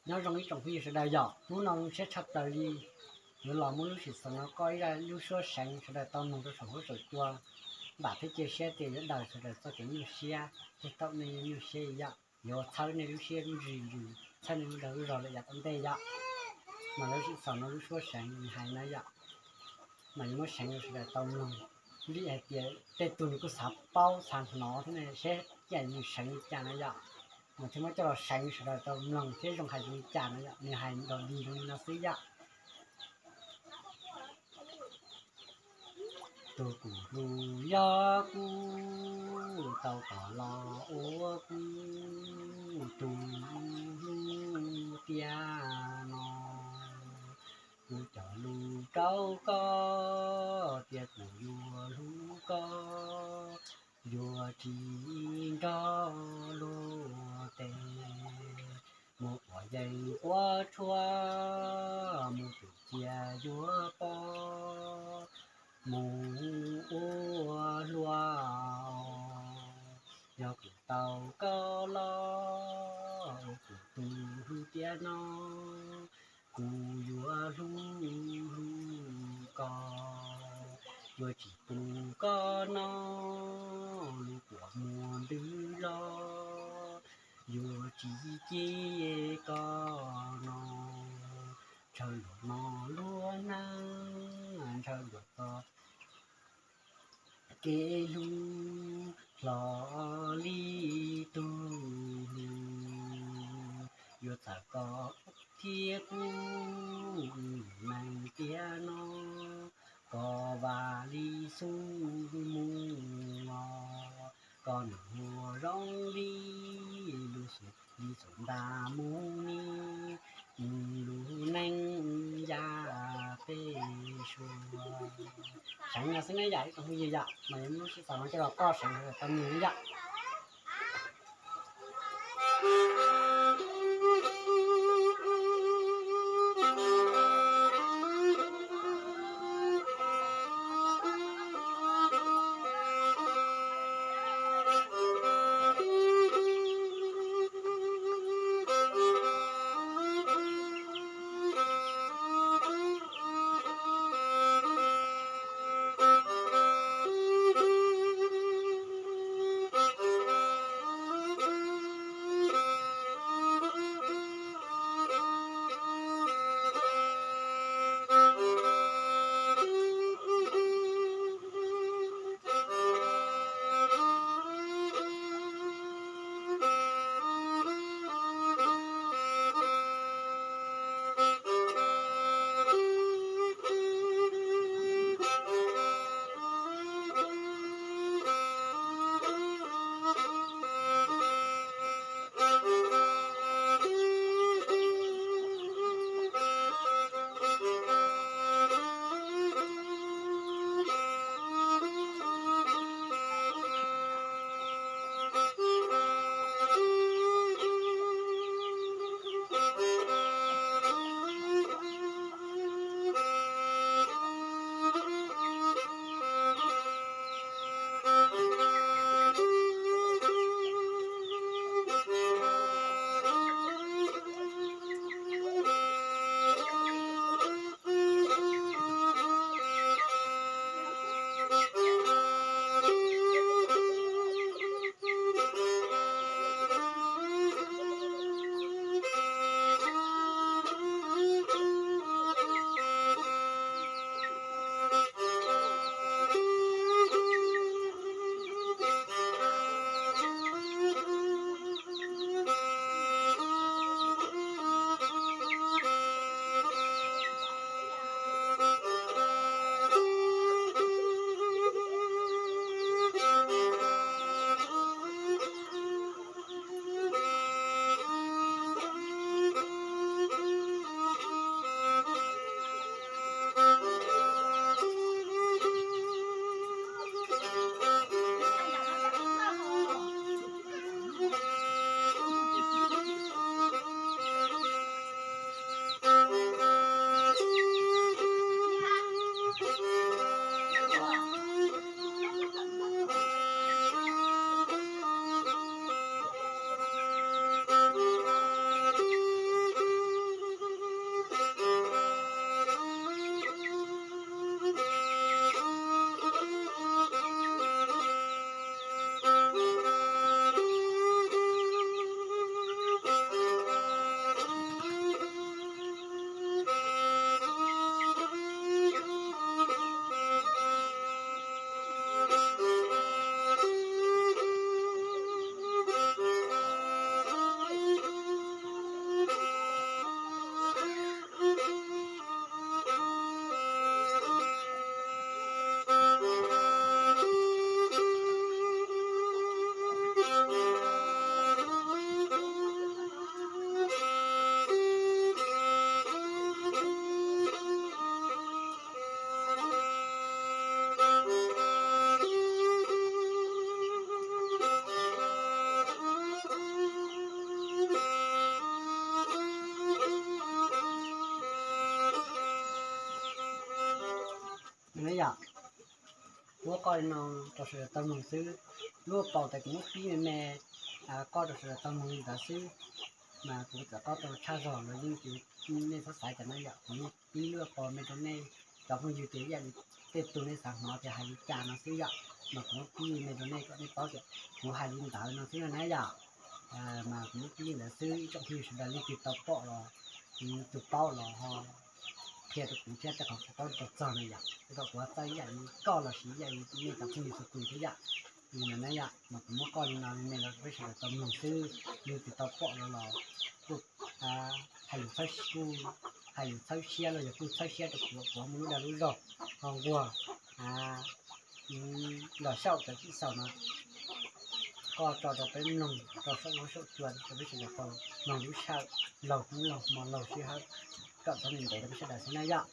Nyob zoo ib tsoom phooj ywg sawv daws yom, hnub no zoo siab tshaj plaws li yuav los muab lub sij hawm no koj ib zaj lub suab seev sawv daws tau mloog rau saum huab saum cua. Vam thiab cia siab tias yuav daws sawv daws txoj kev nyuaj siab thiab thaum nej nyuaj siab yom, yuav txhawb nej lub siab lub ntsws, txhawb nej lub dag lub zog lawm yav tom ntej yom. Mas lub sij hawm no lub suab seev nws hais no yom, mas yuav muab seev rau sawv daws tau mloog. Vim hais tias tej tug nws kuj xav paub xav hnov thiab ne, seb cia nws seev li cas no yom, mas thiaj muab coj los seev sawv daws tau mloog thiab zoo hais zoo li cas no yom, nws hais nrov li zoo li no xwb yom. Tus kuv hlub yog kuv tau koj los ua kuv tus hlub tiag no. Kuv cog lus rau koj tias kuv yuav hlub koj, yuav tsis nrog luag tes. Mus quav yeeb quav tshuaj, mus tus cia yuav pom, mus ua hluas. Yog kuv tau koj los ua kuv tus hlub tiag no, kuv yuav hlub hlub koj, yuav tsis pub koj noj lub kua muag ntws los, yuav tsis cia koj noj. Ntshaw luag noj luag hnav, ntshaw luag txoj kev hlub hlo li tug hlub. Yuav txawm koj thiab kuv neej tiag no, koj vam li xub mus los, koj nws ua zoo li lub xub li xub nta mus ni, lub neej yaj peb suab. Seev no xwb na yom ib tsoom phooj ywg yom, mas yuav muab lub sij hawm no coj los koj seev tau mloog yom. Muab koj li no rau sawv daws tau mloog xwb. Lub hauv paus tas kuv muab pib me me koj rau sawv daws tau mloog li ntawd xwb. Mas kuv txawm qoj tau tshaj zog los yeej, nej txhob xav cas na yom, kuv yeej pib lub hauv paus me rau nej cov phooj ywg tias ib yam li tej tug nej xav hnov tias hais li cas no xwb yom. Mas kuv muab pib me rau nej kom nej paub tias kuv hais li ntawd no xwb na yom. Mas kuv muab pib li ntawd xwb, ib tsoom phooj ywg sawv daws leej twg tau pom los, tus paub los ho qhia rau kuv thiab, tej qhov kuv paub tsis tau txog na yom, tej qhov kuv ho txawj ib yam li koj los sis ib yam li nej cov phooj ywg txhua tus thiab yom. Li ntawd na yom, mas kuv muab koj li no me me rau peb sawv daws tau mloog xwb, leej twg tau pom los los kuj hais lus txhawb, kuj hais lus txhawb siab los yog kuj txhawb siab rau kuv, kuv muaj lub dag lub zog ho nquag los xyaum cov tsib xaus no koj tso rau peb mloog rau saum huab saum cua rau peb sawv daws tau mloog lub sij hawm laug hnub laug hmo laug sij hawm kom txhob ntev rau peb sawv daws xwb na yom.